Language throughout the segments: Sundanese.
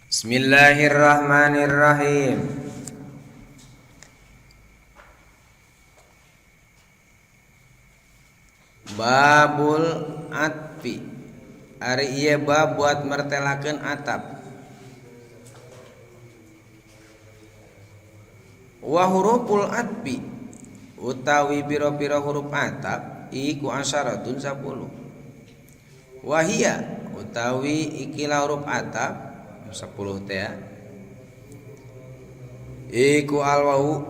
Bismillahirrahmanirrahim. Babul atfi. Ari ieu bab buat mertelakeun atap. Wa huruful atfi utawi pira-pira huruf atap iku asyaratun 10. Wahia utawi ikilah huruf atap 10 teh iku alwawu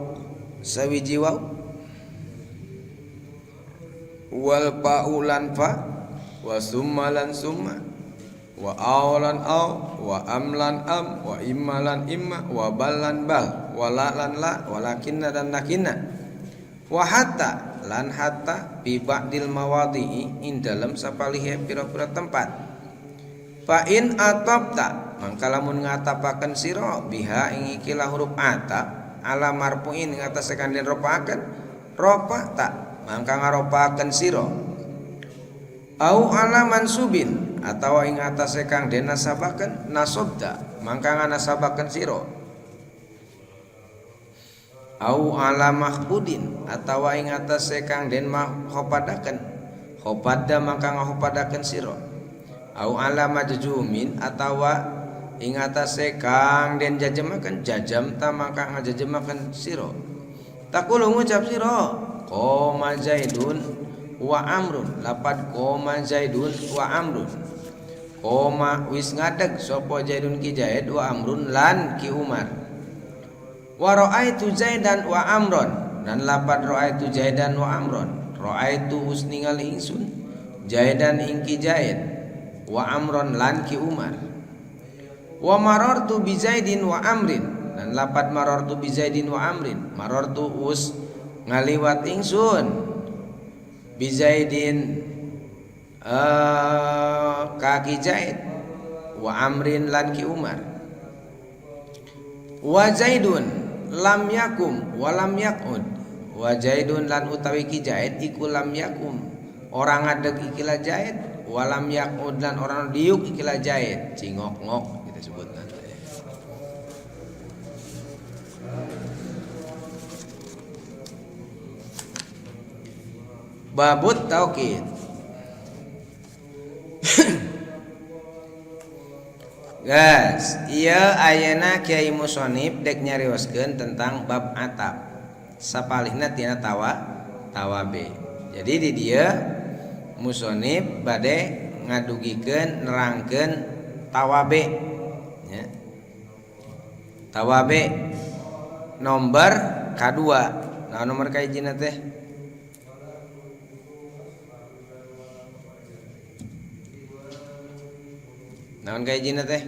sawiji waw wal fa'u lan fa wa summa lan summa wa aw lan aw wa am lan am wa imma lan imma wa bal lan bal wa la lan la walakinna dan lakinna wa hatta lan hatta bi ba'dil mawadhi'i ing dalem sapalihe pira-pira tempat. Fa in atobta mangka lamun ngatapaken sira biha ing ikilah huruf atap ala marfu'in ing atase kang den ropaken ropa tak mangka ngaropaken sira au ala mansubin atawa ing atase kang den nasabaken nasobda mangka nganasabaken sira au ala mahbudin atawa ing atase kang den mahopadaken hopada mangka ngahopadaken sira au ala majzumin atawa ing atase kang den jajemaken jajam ta mangka ngajajemaken sira taqulu ngucap sira qoma zaidun wa amrun lapad qoma zaidun wa amrun qoma wis ngadeg sapa zaidun ki zaid wa amrun lan ki umar wa raaitu zaidan wa amron dan lapad raaitu zaidan wa amron raaitu us ningali ingsun zaidan ing ki zaid wa amron lan ki umar wa marartu bi zaidin wa amrin dan lapad marartu bi zaidin wa amrin marartu us ngaliwat ingsun bi zaidin ka ki zaid wa amrin lan ki umar wa zaidun lam yakum wa lam yaqud wa zaidun lan utawi ki zaid iku lam yakum ora ngadeg ikilah zaid wa lam yaqud lan ora diuk ikilah zaid cingok-ngok kita sebut nanti. Babut taukid. Guys, ieu ayeuna Kiai Musonib dek nyarioskeun tentang bab atap. Sapalihna tina tawabe. Jadi di dieu musonib bade ngadugikeun nerangkeun tawabe ya. Tawabe nomor kadua. Nah, nomor kahijina teh naon kahijina teh?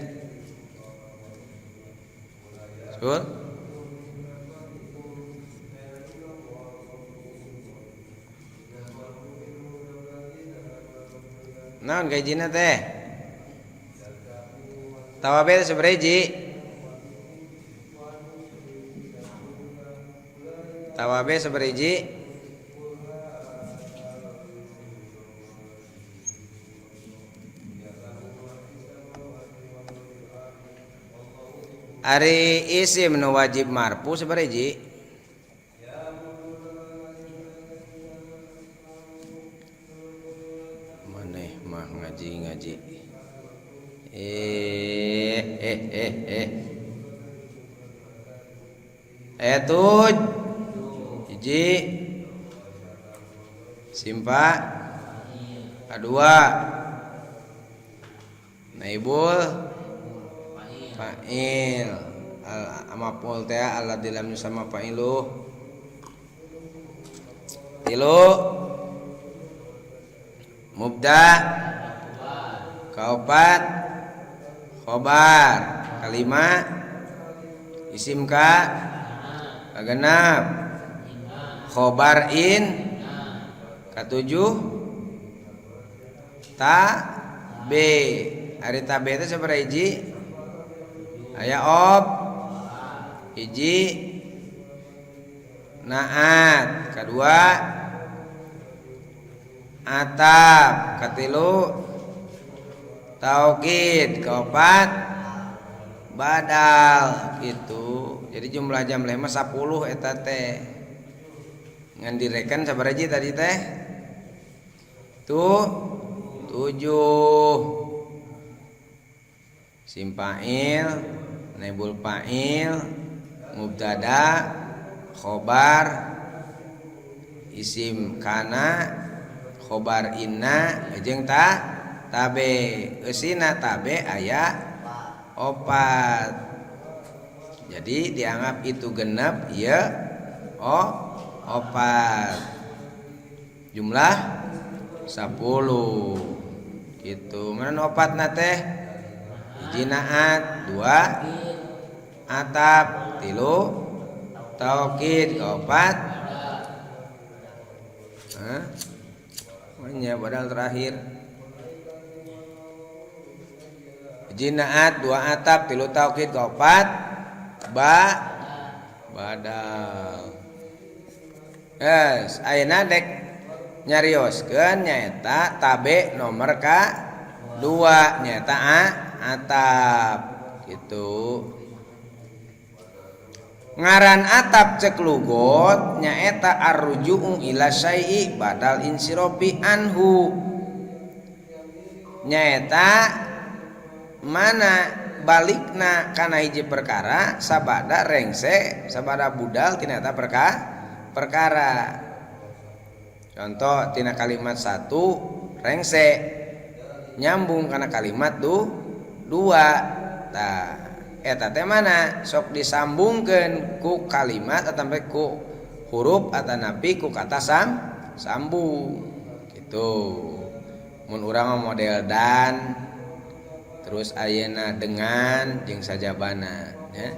Sul? Naon kahijina teh? Tawabe sabaraha hiji? Tawabe sabaraha hiji? Ari isim nu wajib marfu sabaraha hiji? Maneh mah ngaji-ngaji. Aya tuj hiji simpa kadua naibul fa'il al maf'ul teh alladzi lam yusamma fa'iluh tilu mubda kaopat khobar kalima isim ka kagenap khobar in katujuh ta b. Ari ta b teh sabaraha hiji? Aya ob hiji naat kadua atap katilu taukid kaopat Badal gitu. Jadi jumlah jam lema 10 eta teh. Ngan direken sabaraha tadi teh? Tuh 7. Sim fa'il, naibul fa'il, mubtada, khobar, isim kana, khobar inna, jeung ta tabe. Eusina tabe aya 4. Jadi dianggap itu genep ieu 4. Jumlah 10. Gitu. Mana 4 na teh? Hiji naat, 2 atap, 3 taukid, 4. Hah? Nya badal terakhir. Hiji naat, 2 atap, 3 taukid, 4 ba badal. Yes, ayeuna dek nyarioskeun nyaeta tabe nomor ka 2 nyaeta a atap gitu. Ngaran atap cek lugot nyaeta arruju'u ila syai'i badal insirofi anhu. Nyaeta mana balikna kana hiji perkara sabada rengse sabada budal tina eta perkara. Contoh tina kalimat 1 rengse nyambung kana kalimat 2. Tah eta teh mana sok disambungkeun ku kalimat atawa ku huruf atanapi ku kata sambung gitu. Mun urang model dan terus ayeuna dengan jeung sajabana ya.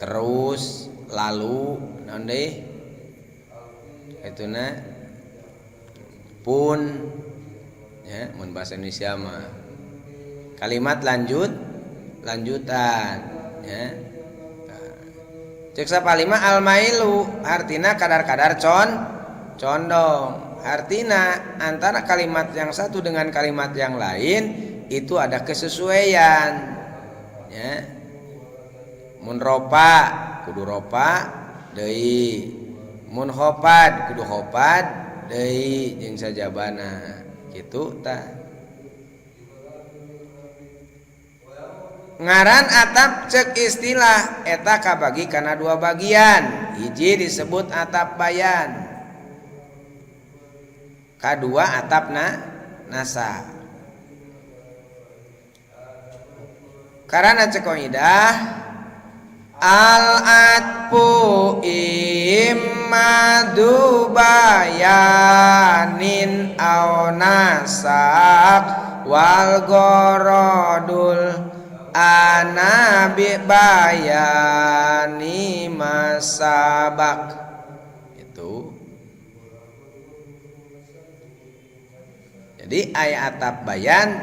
Terus lalu naon deui etuna pun ya mun bahasa Indonesia mah kalimat lanjutan ya. Cek sapalima almailu artina kadar-kadar condong. Artina antara kalimat yang satu dengan kalimat yang lain itu ada kesesuaian ya. Mun ropa kudu ropa deui, mun khopad kudu khopad deui jeung sajabana kitu tah. Ngaran atap cek istilah eta kabagi kana 2 bagian. Hiji disebut atap bayan, kadua atap nasa. Karena cek kaidah al atfu imma dubayanin aw nasak wal gorodul anabi bayani masabak. Itu. Jadi aya atap bayan,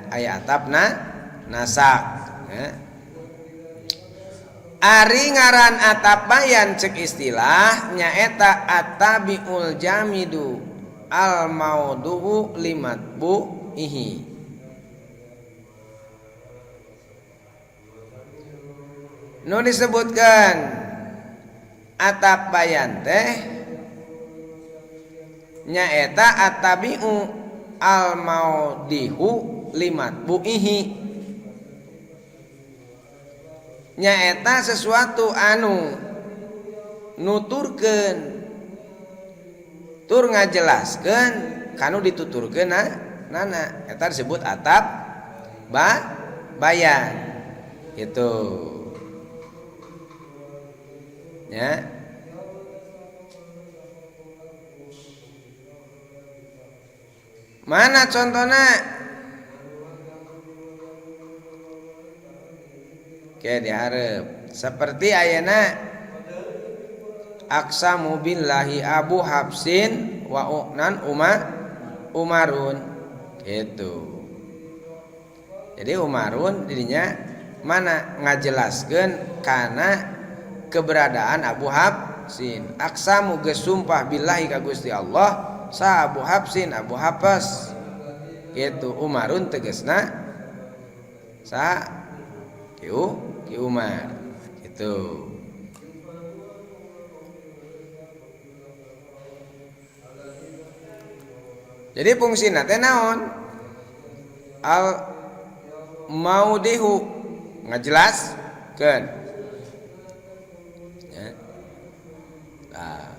aya atap nasak ya. Ari ngaran atap bayan cek istilah nyaeta atabiul jamidu al maudu'u limatbu ihi. Nu disebutkan atap bayan teh nyaeta atabiu al maudihu limatbuihi. Nyaeta sesuatu anu nuturkeun tur ngajelaskeun kanu dituturkeun nana eta disebut atap bayan gitu. Ya. Mana contohnya? Oke, diharap. Seperti ayana aksamu billahi Abu Habsin wa unan Umarun gitu. Jadi Umarun dirinya mana ngajelaskeun kana keberadaan Abu Habsin. Aksamu geus sumpah billahi ka Gusti Allah sa Abu Habsin Abu Hafs gitu. Umarun tegasna sa Ki Umar gitu. Jadi fungsina teh naon? Al maudihu ngajelaskeun. Ya. Nah.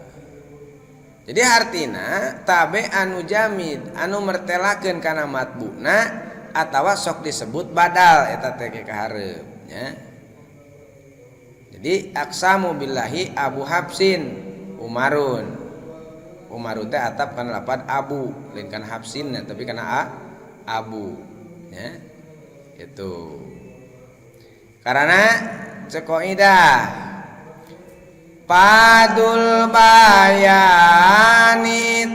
Jadi hartina tabe anu jamid anu mertelakeun kana matbuna atawa sok disebut badal eta teh ka hareup nya. Jadi aksamu billahi Abu Habsin Umarun. Umarun teh atap kana lapad abu, lain kana Habsin tapi kana a abu nya. Itu. Karena cek kaidah padul bayani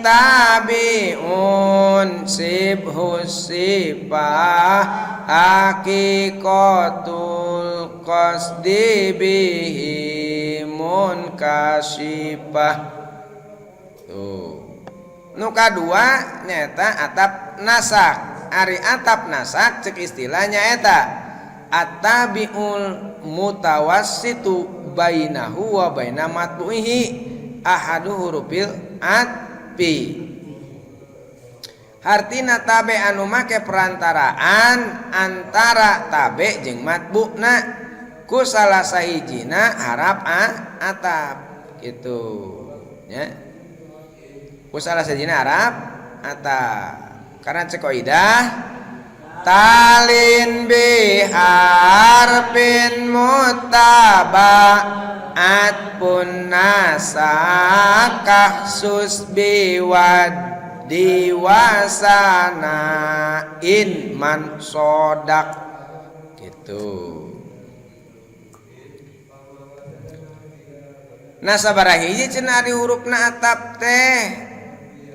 tabiun sibhu sifah hakikatul qasdi bihi munkasifah. Tuh. Nu kadua nyaeta atap nasak. Ari atap nasak cek istilahnya eta at-tabiul mutawassitu bainahu wa baina matbu'ihi ahadu hurufil atfi. Hartina tabe anu make perantaraan antara tabe jeung matbu'na ku salah sahijina harap atap gitu nya. Ku salah sahijina harap atap. Karena cek kaidah talin biharfin mutaba'at pun nasakah susbiwad diwasana in man sodak gitu. Nah sabaraha hiji cenah ari hurufna atap teh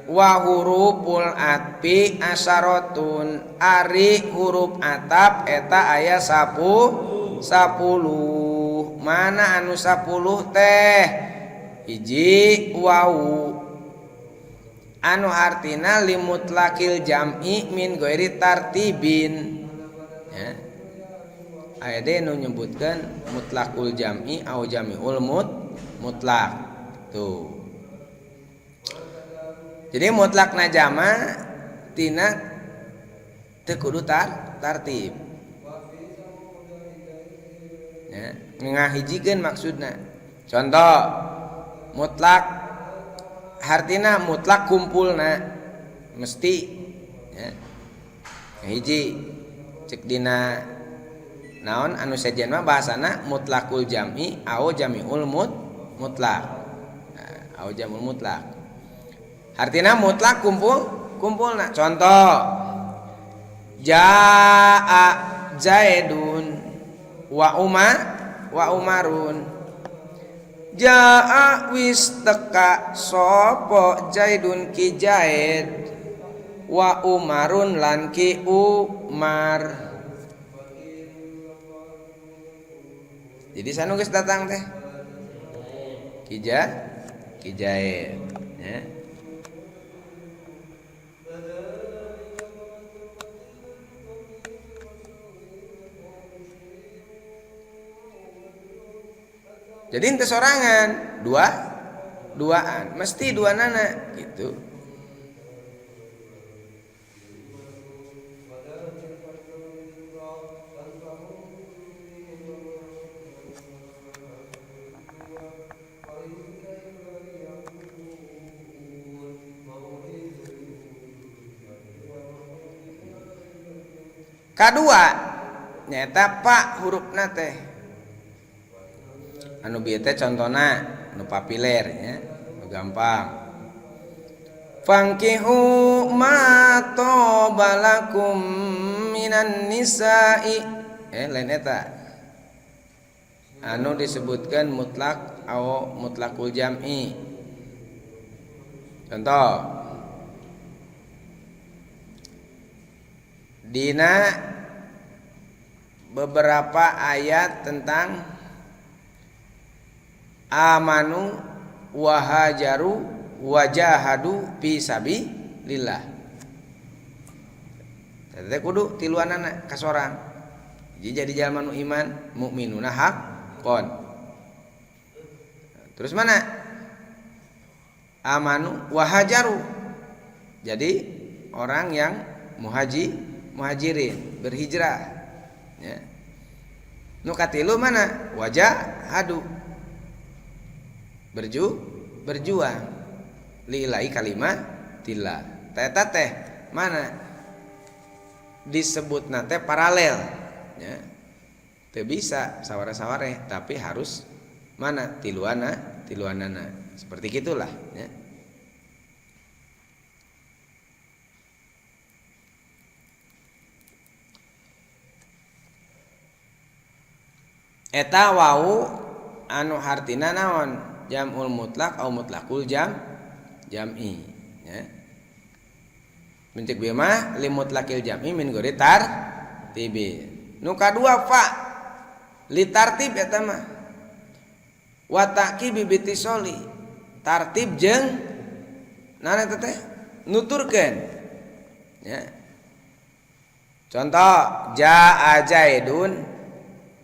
wa huruful atfi asyaratun. Ari huruf atap eta aya 10. Mana anu 10 teh? Hiji wau anu hartina limutlakil jam'i min ghairi tartibin ya. Aya deui nu nyebutkeun mutlakul jam'i au jami'ul mutlak tuh. Jadi mutlakna jama tina teu kudu tartib. Ya, ngahijikeun maksudna. Contoh mutlak hartina mutlak kumpulna mesti ya. Hiji cek dina naon anu sejen mah bahasana mutlakul jam'i au jami'ul mutlak. Nah, au jamul mutlak. Artinya mutlak kumpulna. Contoh jaa Zaidun wa Umarun. Jaa wis teka sapa Zaidun ki Zaid wa Umarun lan ki Umar. Jadi sanu geus datang teh ki Zaid ya. Jadi ente sorangan, duaan, mesti dua nana gitu. Kadua nyata pak hurufna teh. Anu bieu teh contona anu papiler nya, anu gampang. Fankihu ma tobalakum minan nisa'i. Lain eta. Anu disebutkan mutlak au mutlakul jam'i. Contoh dina beberapa ayat tentang amanu wahajaru wajahadu fi sabilillah. Teh kudu tiluanana kasorang. Jadi jalma nu iman mukminuna haqqon. Terus mana? Amanu wa hajaru. Jadi orang yang muhajirin berhijrah ya. Nu katilu mana? Wajahadu. Berjuang lillahi kalimatillah. Eta teh mana? Disebutna teh paralel ya. Teu bisa saware-saware tapi harus mana? Tiluana, tiluanana. Seperti gitulah ya. Eta wau anu hartina naon? Jam'ul mutlak au mutlakul jam'i ya. Mencek bieu mah li mutlakil jam'i min ghairi tartibi. Nu kadua fa li tartib eta mah. Wa ta'kibi bitisoli. Tartib jeung naon eta teh? Nuturkeun. Ya. Contoh jaa Zaidun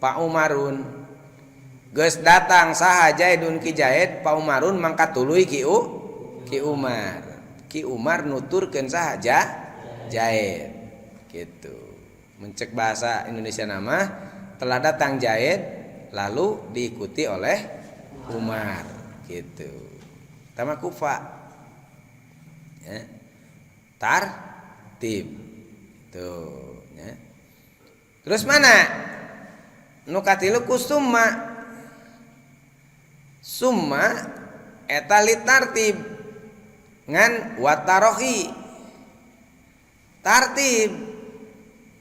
Pak Umarun. Geus datang saha Zaidun ki Zaid, Pak Umarun mangka tuluy ki Umar. Ki Umar nuturkeun saha Zaid. Gitu. Mencek bahasa Indonesia nama telah datang Zaid lalu diikuti oleh Umar gitu. Tama kufa. Ya. Tartib. Tuh, ya. Terus mana? Nu katilu ku summa. Summa eta li tartib ngan watarohi. Tartib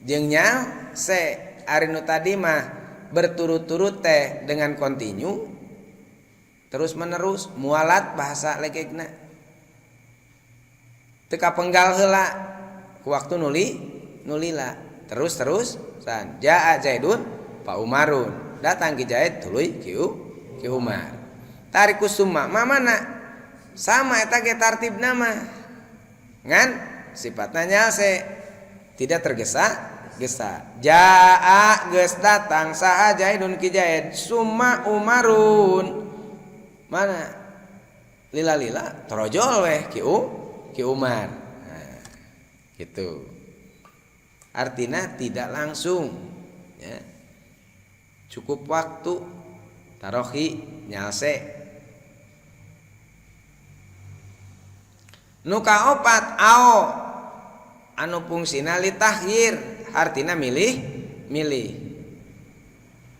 jeung nya se ari nu tadi mah berturut-turut teh dengan kontinu terus menerus mualat bahasa lekekna. Teu kapenggal heula ku waktu nulila terus-terus san jaa Zaidun Pak Umarun datang ki Zaid tuluy ki Umar. Tariku summa ma mana? Sama eta ge tartib nama. Ngan sifatna nyalse tidak tergesa-gesa. Jaa geus datang saha Zaidun ki Zaid summa Umarun. Mana? Lila-lila torojol weh ki Umar. Nah, gitu. Artinya tidak langsung ya. Cukup waktu tarohi nyalse. Nu kaopat ao anu fungsina li takhir artina milih.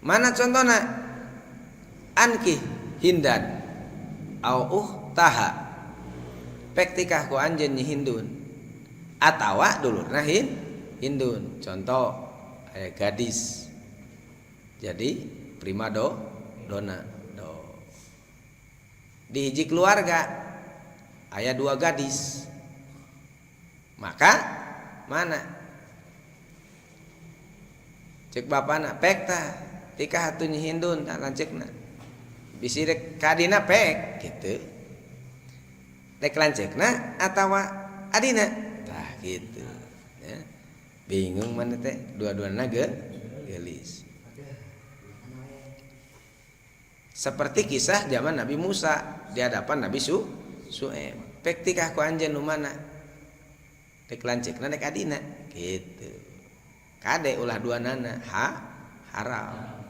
Mana contohna? Anki hindan au uhtaha. Pek tikah ku anjeun nyi Hindun atawa dulurna Hindun. Contoh aya gadis jadi prima dona do. Di hiji keluarga aya dua gadis. Maka mana? Cek bapana pek tah tikah atuh nyi Hindun tah lanceukna. Bisi rek kadina pek gitu. Rek lanceukna atawa adina tah gitu ya. Bingung mana teh dua-duana geulis. Seperti kisah zaman Nabi Musa di hadapan Nabi Su'aib. Pek tikah ku anjeun nu mana? Rek lanceukna rek adina gitu. Kade ulah dua nana haram.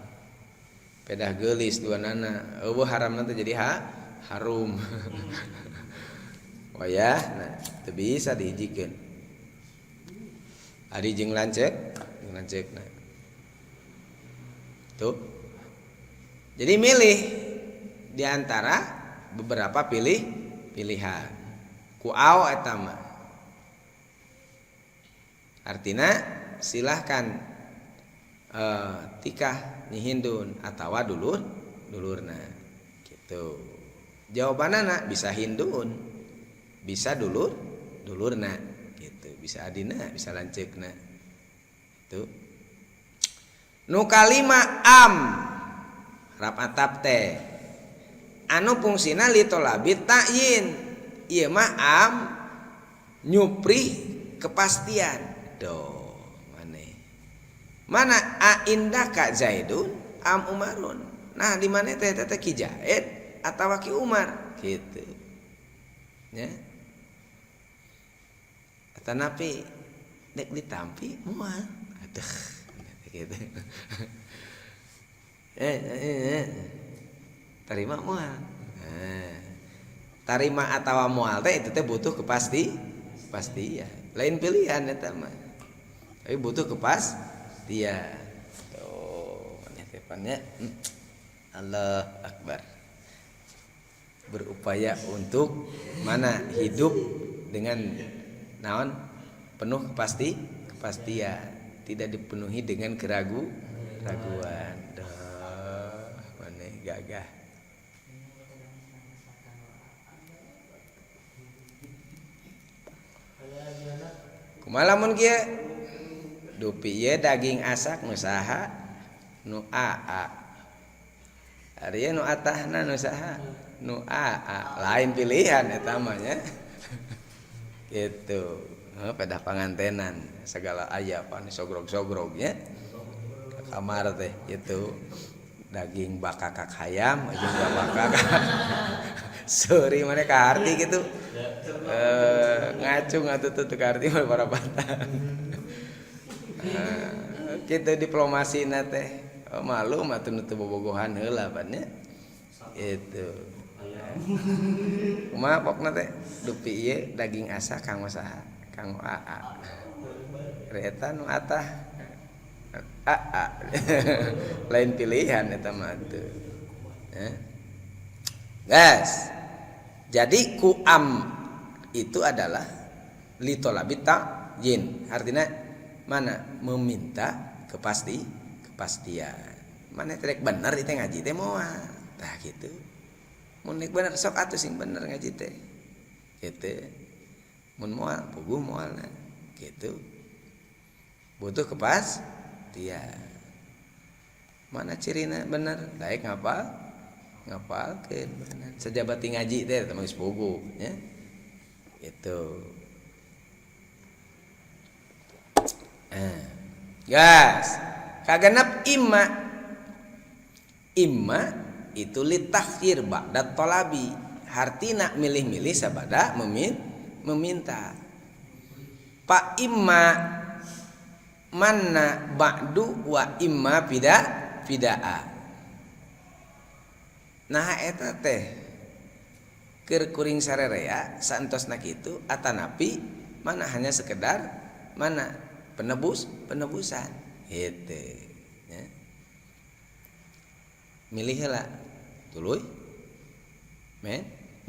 Pedah geulis dua nana. Eueuh haram nanti jadi harum. Oh ya, nah teu bisa dihijikeun. Adi jeung lanceukna. Tuh. Jadi milih di antara beberapa pilihan. Ku ao eta mah. Artina silahkan tikah nyi Hindun atawa dulurna gitu. Jawabanana bisa Hindun, bisa dulurna gitu, bisa adina, bisa lanceukna. Itu. Nu kalima am rap atap teh anu fungsina litolabi ta'yin. Ieu mah am nyupri kepastian. Doh, maneh. Mana a indaka Zaidun am Umarun. Nah di mana teh teh Ki Zaid atawa Ki Umar gitu. Ya. Atanapi dek ditampi moal. Aduh gitu. Tarima moal. Nah, tarima atawa moal teh itu teh butuh kepastian. Lain pilihan eta mah. Tapi butuh kepastian. Tuh, maneh teh pan nya. Allah Akbar. Berupaya untuk mana hidup dengan naon penuh kepastian, tidak dipenuhi dengan keraguan. Dah, maneh gagah. Kumaha lamun kieu? Dupi ieu daging asak nu saha? Nu aa. Ari nu atahna nu saha? Nu aa. Lain pilihan eta mah nya. Gitu. Pedah pangantenan segala aya pan sogrog-sogrog nya. Ka kamar teh gitu. Daging bakakak hayam jeung bakakak. Sorry mana ka arti gitu. Ngacung atuh tuh ka arti mah parapatan. Kitu diplomasina teh. Oh, malu mah teu bobogohan heula pan nya. Itu. Kumaha pokna teh? Dupi ieu daging asak kanggo saha? Kanggo aa. Ari eta nu atah aa. Lain pilihan eta mah teu. Guys. Jadi ku am itu adalah litolabi ta'yin. Artinya mana? Meminta kepastian. Mana trek bener itu ngaji teh moal. Tah gitu. Mun nek bener sok atuh sing bener ngaji teh. Gitu. Mun moal puguh moalna. Gitu. Butuh kepastian. Mana cirina bener? Daek ngapal? Ngapalkeun bener. Sejabati ngaji teh eta mah geus puguh nya. Gitu. Gas. Kagenep imma. Imma itu litakhir ba'da tolabi. Hartina milih-milih sabada meminta. Pak imma manna ba'du wa imma fidaa. Nah eta teh keur kuring sarerea saentosna kitu atanapi mana hanya sekedar mana penebusan gitu ya. Milih heula tuluy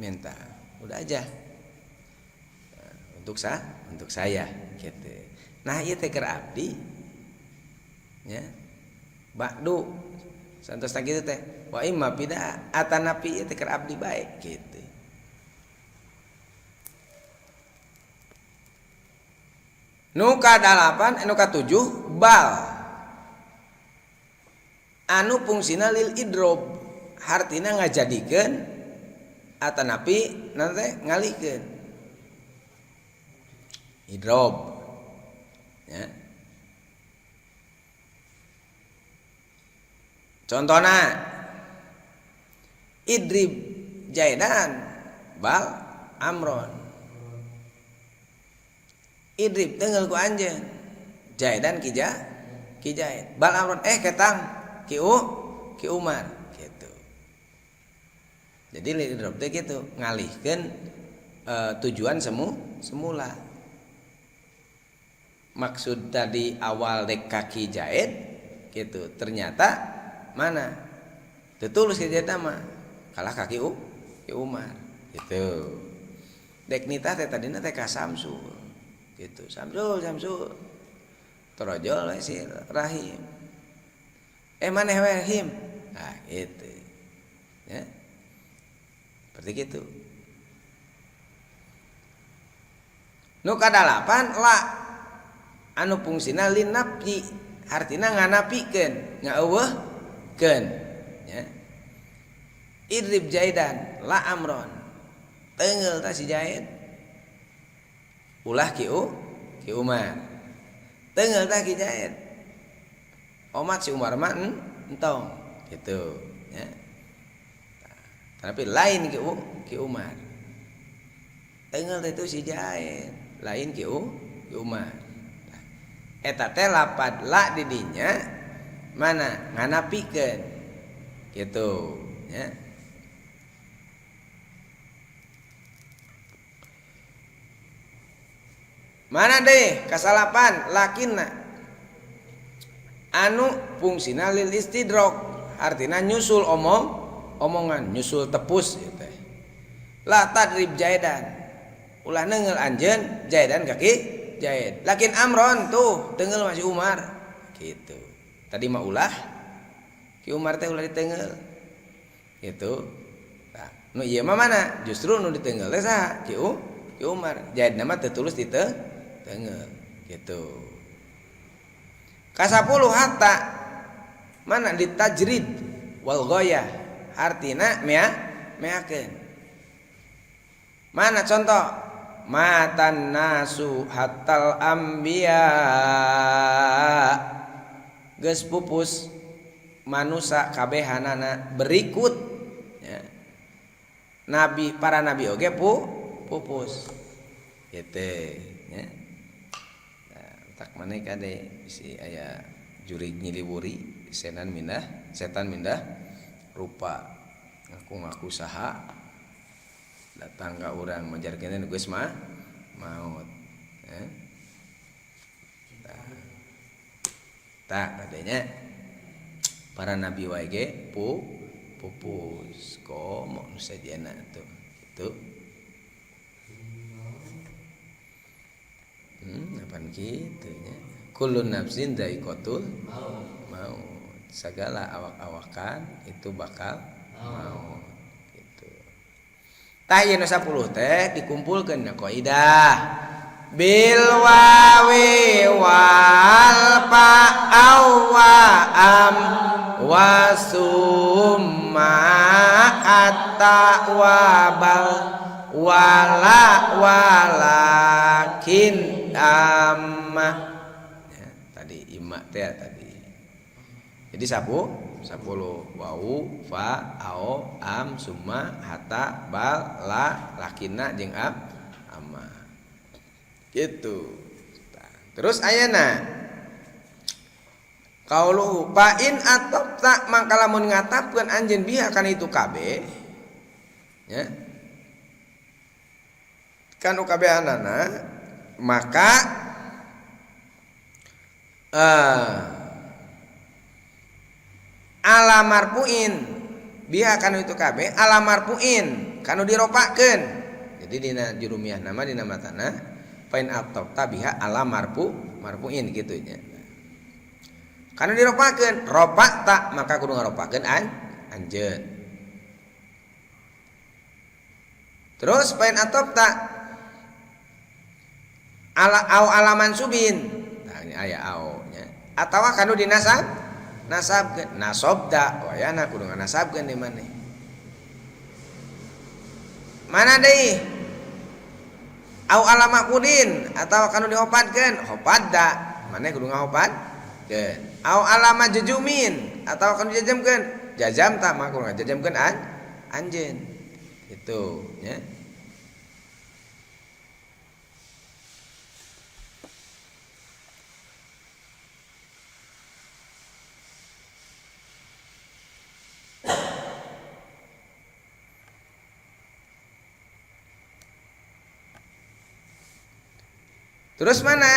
minta udah aja untuk untuk saya gitu. Nah ieu teh keur abdi nya ba'du santosna kitu teh wa imma pida atanapi ieu teh keur abdi bae gitu. Nu ka-8 nu ka-7 bal anu fungsina lil idrob hartina ngajadikeun atanapi nanti ngalihkeun idrob ya. Contohna idrib jaidan bal amron. Idrib tenggel ku anjeun jaidan ki jaid bal amron ketang ki Umar gitu. Jadi lil idrob teh gitu ngalihkeun tujuan semula. Maksud tadi awal dek kaki jaid gitu ternyata mana teu tulus ki jaid mah kalah kaki ki Umar gitu. Dek nitah teh tadina teh ka Samsul gitu. Samsul torojol si Rahim maneh we Rahim nah gitu ya. Seperti gitu. Nu kadalapan la anu fungsina linafyi artina nganapikeun ngaeuweuhkeun ya. Idrib jaidan la amron tenggel ta si Jaid ulah ki Umar tenggel ta ki Jaid Omat si Umar mah entong gitu ya. Tapi lain ki Umar. Tengel itu si Zaid, lain ki Umar. Eta teh lapad la di dinya mana nganapikeun gitu ya. Mana deh kasalapan lakinna anu fungsina lil istidrok artinya nyusul omongan nyusul tepus ieu teh. La tadrib Zaidan ulah neunggeul anjeun Zaidan kaki Zaid. Lakin Amron tuh teunggeul masih Umar gitu. Tadi mah ulah ki Umar teh ulah diteunggeul gitu. Nah, nu ieu mah mana? Justru nu diteunggeul teh saha? Ki Umar. Zaid mah teu tulus diteunggeul gitu. Kasapuluh hatta mana ditajrid wal ghayah artina meakeun. Mana contoh? Matan nasu hatal anbiya geus pupus manusa kabehanana berikut ya. Nabi para nabi oge pupus gitu ya. Nah, tak maneh kade si aya jurig nyiliwuri setan mindah rupa ngaku-ngaku saha datang ka urang majarkeun geus mah maut ya. Tak katanya para nabi wae ge pupus komo nu sajena tuh gitu. Apaan kitu nya? Kullu nafsin dzaiqatul maut. Segala awak-awakan itu bakal maut gitu. Tah ieu nu 10 teh dikumpulkeun na kaidah bil wawi wal fa aw wa am wa summa hatta wa bal wala walakin amma ya, tadi imma teh tadi. Jadi 10 wau fa ao am summa hatta bal la lakinna jeung am amma gitu. Terus ayana kauluhu fa in atobta mangka lamun ngatapkeun anjeun biha kana itu kabeh ya kan ukabehanana maka ala marfuin biha kanu itu kabeh ala marfuin kanu diropakeun. Jadi dina jurumiah nama dina matana fa in atobta biha ala marfuin kitu nya. Kanu diropakeun ropak tak maka kudu ngaropakeun anjeun. Terus fa in atobta ala au ala mansubin. Nah ini aya au nya. Atawa kanu dinasab nasabkeun nasobda wayana kudu nganasabkeun di maneh. Mana deui? Au ala maqudin atawa kanu dihopatkeun hopadda maneh kudu ngahopatkeun. Au ala majjumin atawa kanu dijajamkeun jajam ta mah kudu ngajajamkeun anjeun. Itu nya. Terus mana?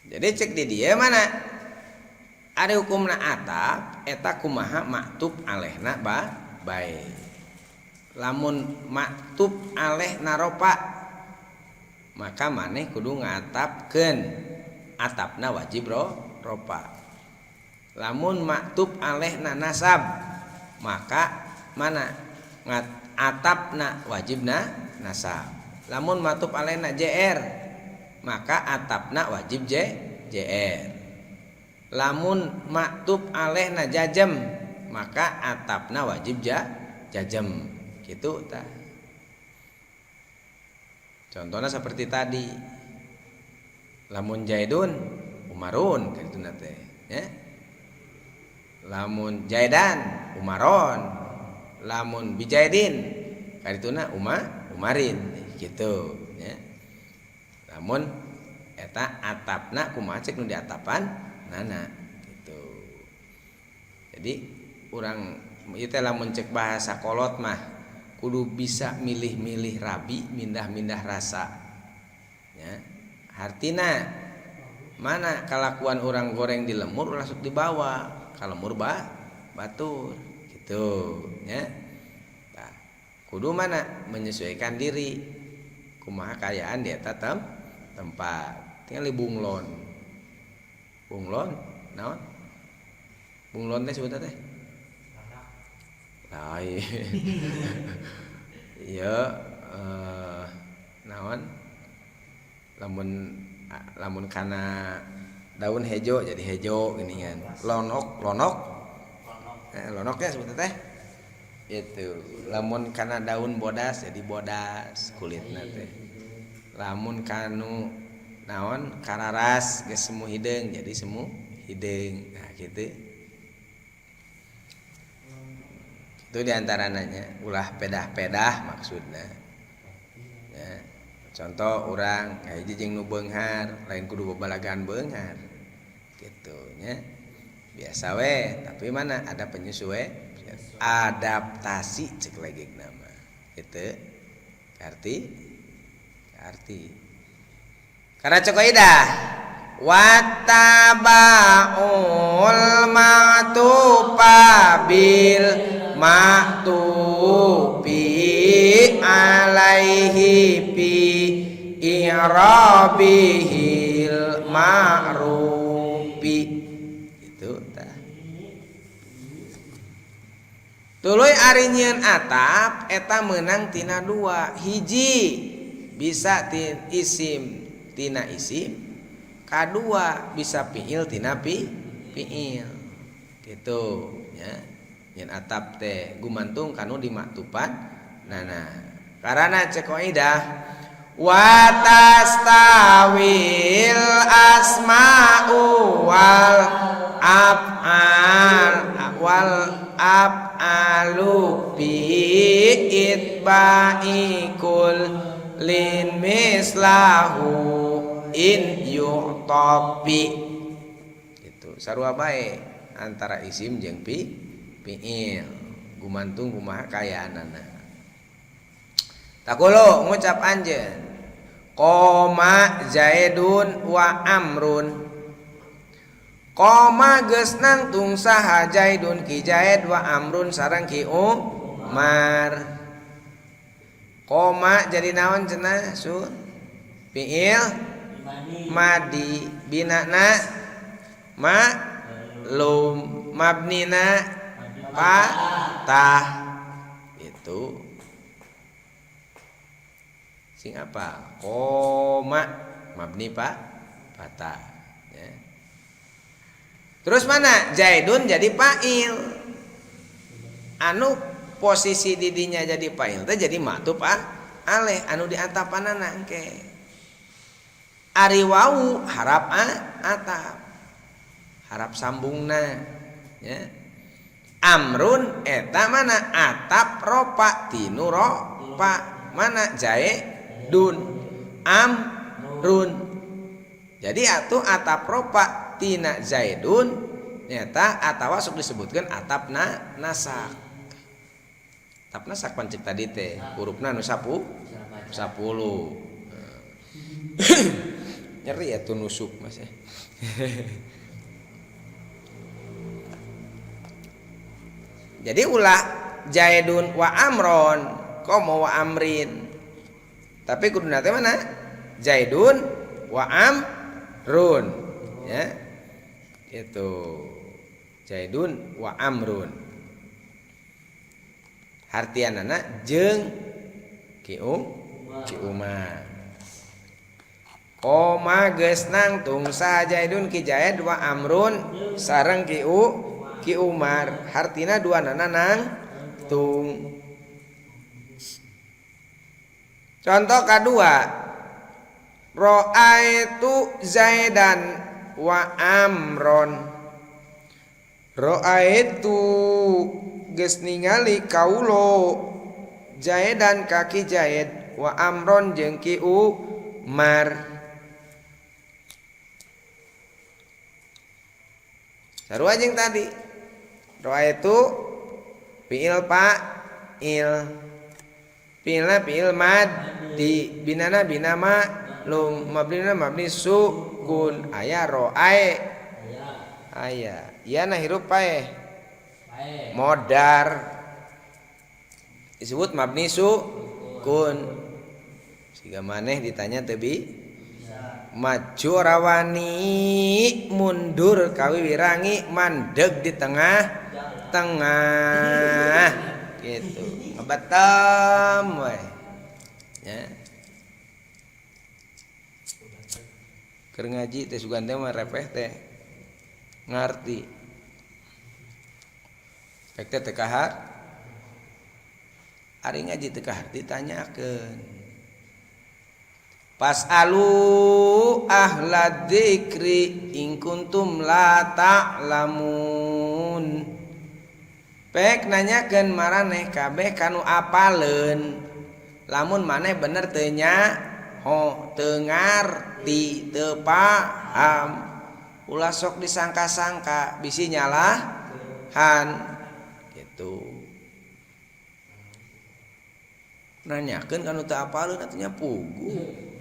Jadi cek di dia mana? Ada hukumna atap eta kumaha maktub alehna bae. Lamun maktub alehna ropa maka maneh kudu ngatapkeun atapna wajib ropa. Lamun maktub alehna nasab maka mana atapna wajibna nasab. Lamun maktub alehna jr maka atapna wajib jr. Lamun maktub alehna jajam maka atapna wajib jajam gitu tah. Contohnya seperti tadi, lamun Jaidun Umarun kitu teh ya. Lamun Jaidan Umaron, lamun Bijaidin kadituna Umarin gitu ya. Lamun eta atapna kumaha cek nu diatapan nana gitu. Jadi urang ieu teh lamun cek bahasa kolot mah kudu bisa milih-milih rabi, mindah-mindah rasa ya. Hartina mana kalakuan orang goreng di lemur ulah sok dibawa ka lemur batur gitu ya. Nah, kudu mana menyesuaikan diri kumaha kaayaan di eta tempat. Tinggal di bunglon. Bunglon naon? Bunglon teh sebutna teh? Lain. Ieu naon? Lamun kana daun hejo jadi hejo geuningan. Lonok. Lonok ya sebutna teh. Itu lamun kana daun bodas jadi bodas kulitna teh. Lamun kanu naon kararas geus semu hideung jadi semu hideung. Nah gitu. Itu diantaranya ulah pedah-pedah maksudna. Ya. Contoh urang hiji jeung nu beunghar, lain kudu babalagaan beunghar. Gitu nya. Biasa we, tapi mana ada penyesuai adaptasi cek lagi nama. Gitu. Arti. Karena cek kaidah wattabaul ma'tufa bil ma'tufi alaihi fi i'rabihil ma'rufi. Itu tah. Tuluy ari nyieun atap eta meunang tina dua, hiji bisa tin isim tina isim, kadua bisa fiil tina fiil. Gitu nya. Nyen atap teh gumantung kanu dimaktupan nana. Karena cek kaidah wa tastawil asma'u wal af'al wal af'alu bi itba'ikul lin mislahu in yu'tabi. Itu sarua bae antara isim jeung fiil gumantung kumaha kayaanana. Takulu ngucap anjeun qoma Zaidun wa Amrun. Qoma geus nangtung saha Zaidun ki Zaid wa Amrun sareng ki Umar. Qoma jadi naon cenah sun? Fiil madi binana ma lum mabnina patah. Itu sing apa? Koma mabni patah ya. Terus mana? Zaidun jadi fa'il. Anu posisi didinya jadi fa'il teh jadi ma'tuf aleh anu diatapanana engke. Ari wau harap atap. Harap sambungna ya. Amrun eta mana atap ropa tinu ropa mana Zaidun Amrun. Jadi atuh atap ropa tina Zaidun nyata atawa sok disebutkeun atapna nasak. Atap nasak pancek tadi teh hurufna nu 10. Nyeri atuh nusuk mas ya. Jadi ulah Zaidun wa Amron komo wa Amrin. Tapi kuduna teh mana? Zaidun wa Amrun ya. Itu Zaidun wa Amrun. Hartianana jeung ki Umar. Koma geus nangtung saha Zaidun ki Zaid wa Amrun sareng ki Umar. Hartina dua nana nangtung. Contoh kedua, ra'aitu Zaidan wa Amron. Ra'aitu geus ningali kaulo Zaidan kaki Zaid wa Amron jeung ki Umar. Sarua jeung tadi. Ra'aitu fi'il fa'il. Fi'ilna fi'il madi, binana bina ma'lum, mabnina mabni sukun. Aya ra'ai. Aya. Ieu na hirup pae. Modar. Disebut mabni sukun. Siga maneh ditanya teu bi maju ora wani mundur kawiwirangi mandeg di tengah-tengah gitu ngebetem we nya. Keur ngaji teh sugan teh mah repeh teh ngarti pek teh teu kahar ari ngaji teu kahar ditanyakeun. Fas'alu ahla dzikri in kuntum la ta'lamun. Pek nanyakeun maraneh kabeh kanu apaleun. Lamun maneh bener teu nyaho, teu ngarti, teu paham. Ulah sok disangka-sangka bisi nyalahan gitu. Nanyakeun kanu teu apaleun atuh nya puguh.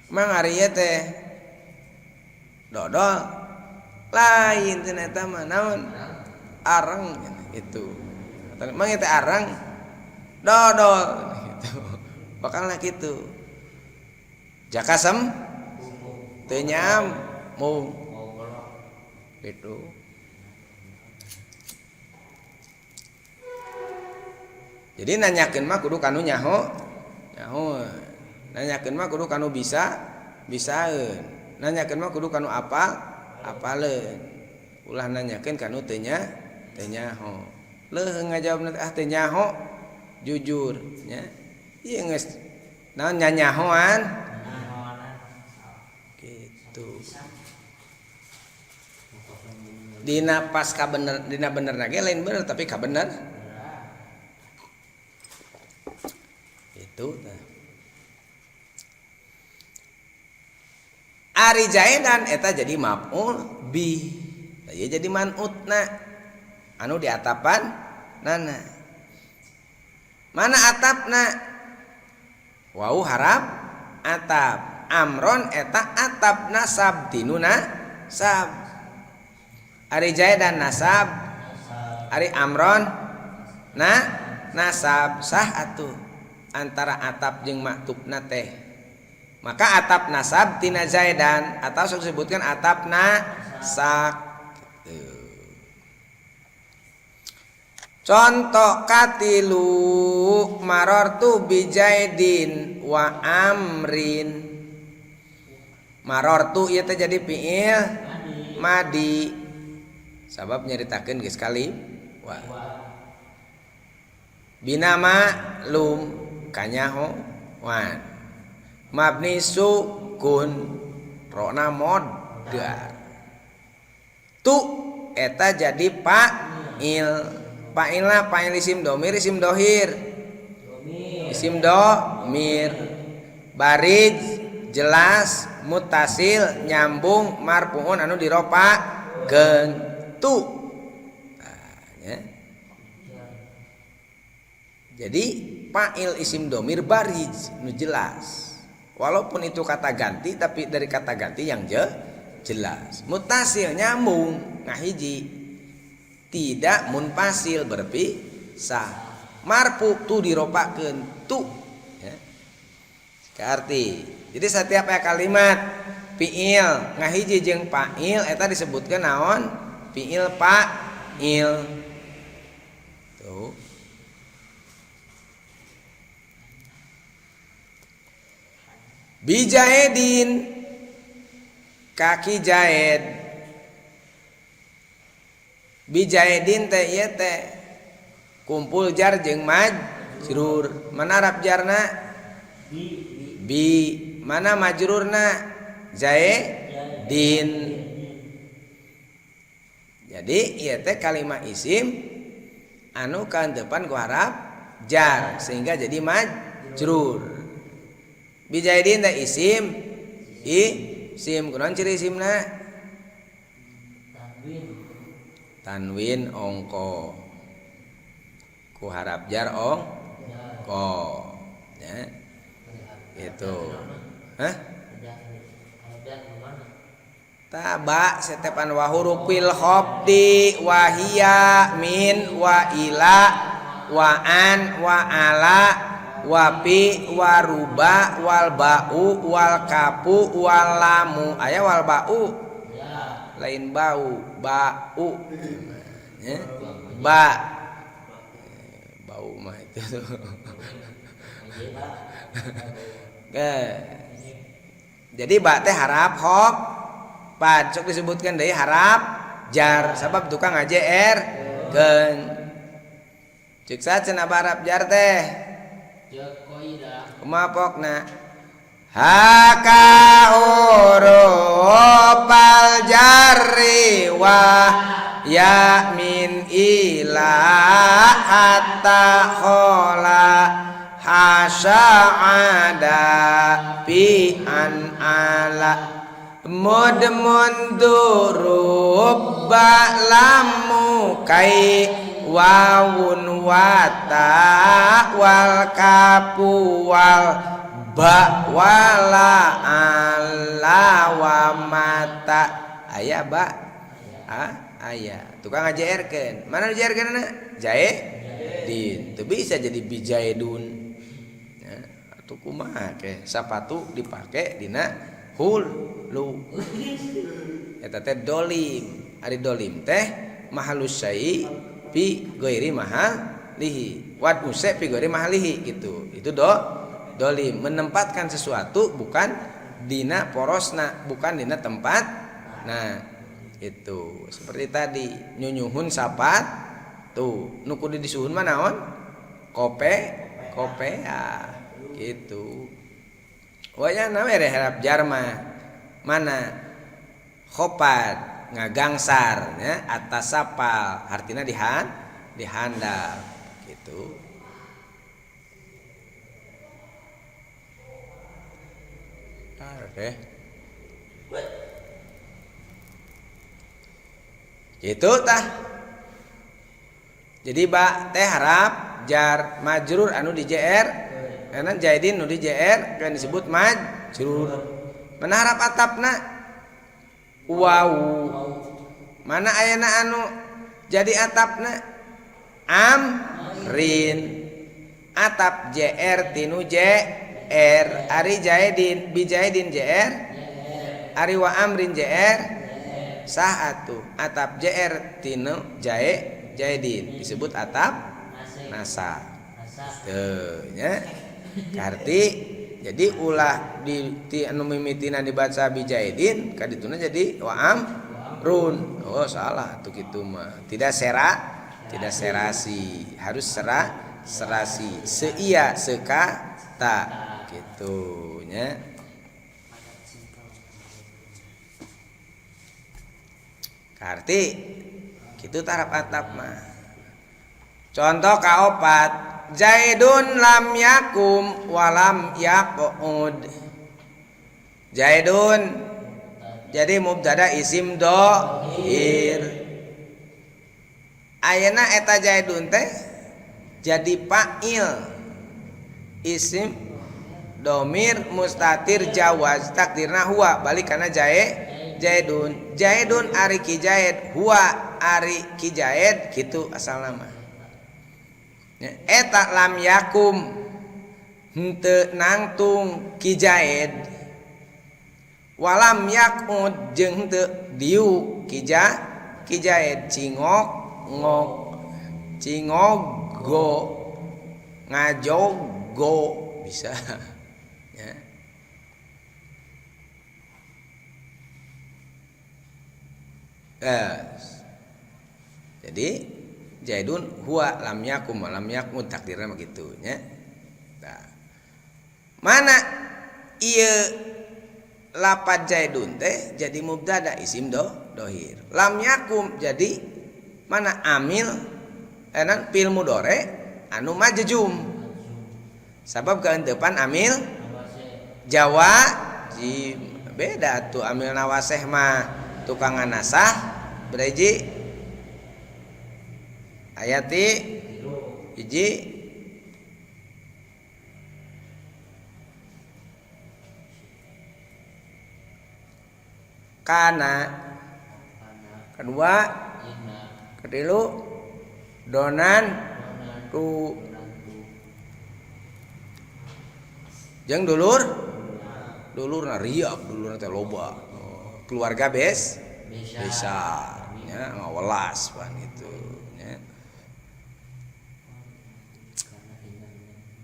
Mang ari ieu teh dodol lain cenah eta mah naon areng gitu. Mang ieu teh areng dodol gitu. Bakalna kitu. Jakasem teu nyambung gitu. Jadi nanyakeun mah kudu kanu nyaho nyaho. Nanyakeun mah kudu kanu bisa bisaeun. Nanyakeun mah kudu kanu apal apaleun. Ulah nanyakeun kanu teu nyaho. Leuh ngajawabna ah teu nyaho jujur nya. Ieu geus naon nyanyahoan gitu. Dina pas kabener dina benerna ge lain bener tapi kabener. Itu tah. Ari Zaidan eta jadi maf'ul bih. Ieu jadi man'utna anu diatapan nana. Mana atapna? Wau harap atap. Amron eta atap nasab tinuna sab. Ari Zaidan nasab. Ari Amron na nasab sah atuh antara atap jeung maktubna teh. Maka atap nasab tina Zaidan atau sok disebutkan atap nasak. Gitu. Contoh katilu marortu bi Zaidin wa Amrin. Marortu ieu teh jadi fiil madi. Sabab nyaritakeun geus kali wa. Bina ma'lum kanyaho wan. Mabni sukun rona modar. Tu eta jadi fa'il. Fa'ilna fa'il isim domir isim dohir. Isim domir. Barij jelas mutasil nyambung marfuun anu diropakeun tu. Nah, ya. Jadi fa'il isim domir barij nu jelas. Walaupun itu kata ganti tapi dari kata ganti yang jelas. Mutasil nyambung ngahiji. Tidak munfasil berpisah. Marfu tu diropakeun tu ya. Arti. Jadi setiap aya kalimat fiil ngahiji jeung fa'il eta disebutkeun naon? Fiil fa'il. Tuh. Bijaedin kaki Jaed. Bijaedin teh ieu teh kumpul jar jeung majrur. Majrur. Mana harap jarna? Bi. Mana majrurna? Zaidin. Jadi ieu teh kalimat isim anu kaantepan ku harap jar sehingga jadi majrur. Bi Zaidin teh isim, isim kunaon ciri isimna? Tanwin ongko. Ku harap jar ongko. Ya. Itu. Hah? Taba setepan wa hurufil khafdi wa hiya min wa ila wa an wa ala wa fi wa ruba wal ba'u wal kapu wal lamu. Aya wal ba'u. Lain bau, ba'u. Ya. Ba. Bau mah itu tuh. Jadi ba teh harap hop pad sok disebutkan deui harap jar sabab tukang ngajer keun. Ceuk saha cenah harap jar teh? Kumaha pokna? Haka hurufal jarri wa ya min ila hatta khola hasya ada fi an ala mud mundurub ba lamu kai wawun wata wal kapu wal ba wala ala wa mata. Aya ba? Aya. Tukang ngajaerkeun. Mana dijaerkeunna? Jae din. Teu bisa jadi bijaidun. Ya, atuh kumaha ke sapatu dipake dina hulu. Eta teh dolim. Ari dolim teh mahalus syai fi ghairi mahalihi. Wad use fi ghairi mahalihi gitu. Itu dolim, menempatkan sesuatu bukan dina porosna, bukan dina tempat. Nah, itu seperti tadi nyunyuhun sapat tuh nu kudu disuhun mah naon? Kope, kopea gitu. Wayahna we harap jar mah mana khopad ngagangsar nya atas sapal artina dihandap gitu. Oke. Gitu tah. Jadi ba teh harap jar majrur anu di JR, karena Jaidin nu di JR kan disebut majrur. Mana harap atapna? Wawu. Mana ayana anu jadi atapna? Amrin. Atap JR tinu JR. Ari Jaidin bi Jaidin JR. Ari wa amrin JR. Sah atuh atap JR tinu jae Jaidin disebut atap nasa. Teu nya. Karti jadi ulah di ti anu mimitina dibaca bi Jaidin kadituna jadi wa amrun. Oh salah atuh kitu mah. Tidak tidak serasi, harus serasi. Seia sekata gitu nya. Karti kitu taraf atap mah. Contoh kaopat, Zaidun lam yakum walam yaqud. Zaidun jadi mubtada isim dohir. Ayeuna eta Zaidun teh jadi fa'il isim domir mustatir jawaz takdirna huwa balik kana Zaidun. Zaidun ari ki Zaid huwa ari ki Zaid kitu asal nama. Eta lam yakum henteu nangtung ki Zaid walam yaqud jeung henteu diuk ki Zaid cingok ngok cingogo ngajogo bisa ya. Yes. Jadi Zaidun huwa lam yakum wa lam yakun takdirna mah kitu nya. Tah. Mana ieu lapad Zaidun teh jadi mubtada isim dohir. Lam yakum jadi mana amil enan fil mudore anu majzum. Sabab kaeunteupan amil jawazim. Beda tuh amil nawaseh mah tukang nasah bereji ayati hiji kana kedua ketilu donan tu jeung dulur dulurna riap dulurna teh loba keluarga bes besar nya ngawelas pan gitu nya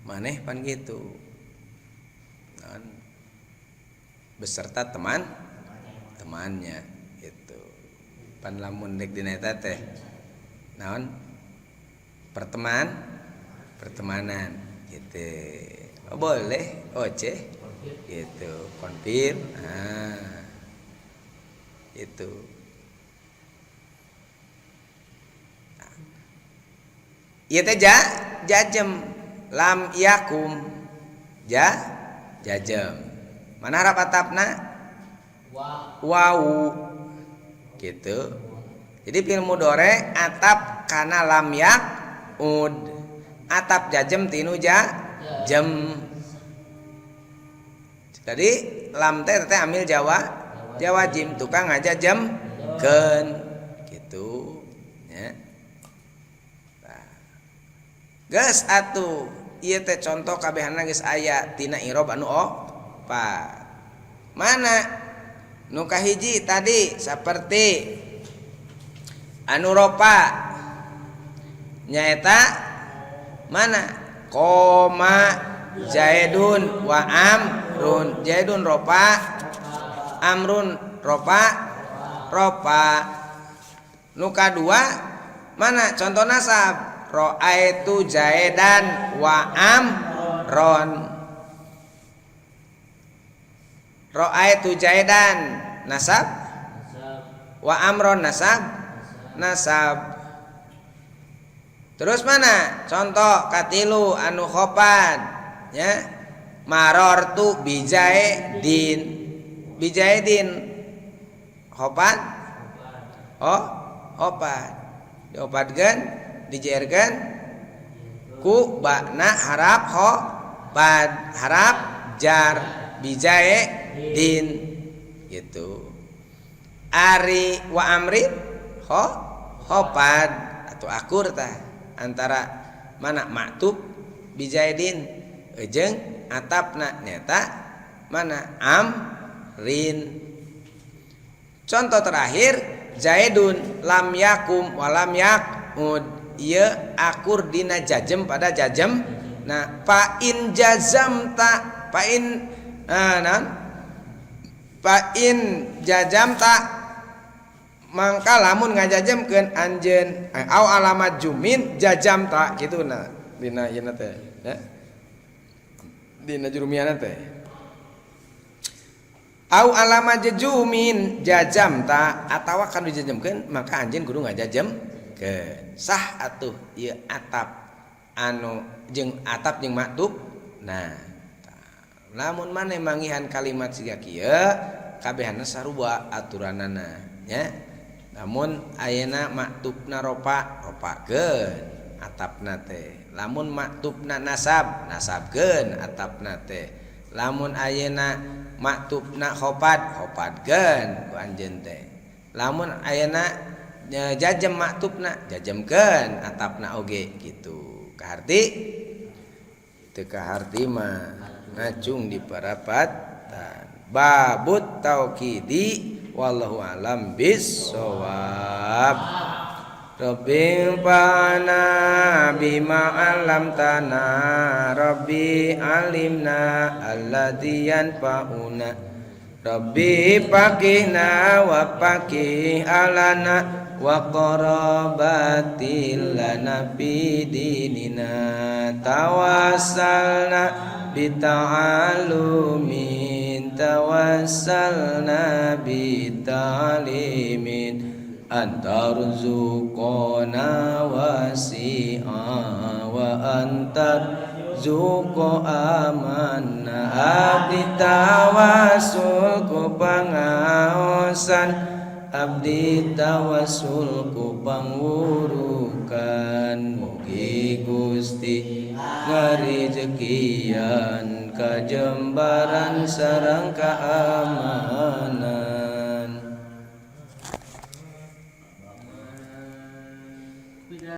maneh pan gitu dan beserta teman temannya gitu pan lamun dek dina eta teh naon pertemanan gitu. Oh, boleh oce gitu konfir nah itu ieu teh jajem lam yakum ja jajem mana harap atapna wau gitu. Jadi fil mudore atap kana lam yak ud atap jajem tinu ja jem. Jadi lam teh teh amil jawa jawajim tukang ngaja jemkeun gitu nya. Nah, geus atuh ieu teh contoh kabehana geus aya tina i'rob anu opat. Mana nu kahiji tadi seperti anu ropa nyaeta mana koma Zaidun wa amrun. Zaidun ropa amrun ropa ropa. Nu kadua mana contoh nasab ra'aitu Zaidan wa amron. Ra'aitu Zaidan nasab wa amron nasab nasab. Terus mana contoh katilu anu khopad ya marortu bijaidin. Bijaidin khopat oh khopat diopadkeun dijerkeun ku bakna harap khopad harap jar bijaidin gitu. Ari wa amrin khopad atau akur tah antara mana maktub bijaidin jeung atapna nyata mana amrin. Contoh terakhir Zaidun lam yakum wa lam yaqud ieu akur dina jajem pada jajem. Nah fa in jazamta fa in naon fa in jazamta mangka lamun ngajajemkeun anjeun au alamat jumin jajamta kitu na dina ieu teh ya dina jurumiana teh au alamat jumin jajamta atawa kan dijajemkeun maka anjeun kudu ngajajemkeun sah atuh ieu atap anu jeung atap jeung maktub. Nah lamun maneh manggihan kalimat siga kieu kabehana sarua aturanana nya. Namun ayeuna maktubna ropa ropakeun atapna teh. Lamun maktubna nasab nasabkeun atapna teh. Lamun ayeuna maktubna khopad khopadkeun ku anjeun teh. Lamun ayeuna jajem maktubna jajemkeun atapna oge gitu. Kaharti teu kaharti mah ngacung di parapatan. Babut taukidi wallahu alam bissawab. Rabbi fa'ana bima 'allamtana rabbi alimna alladzi yanfa'una Rabbi faqihna wa faqih ahlana wa qarabatil lana fi dinina. Tawassalna bita'alumin, tawassalna bita'limin, antarzuqona wasi'a wa antarzuqo amanna. Abdi tawasul ku pangaosan, abdi tawasul ku pangwurukan, mugi Gusti ngarejekian kajembaran sareng kaamanan.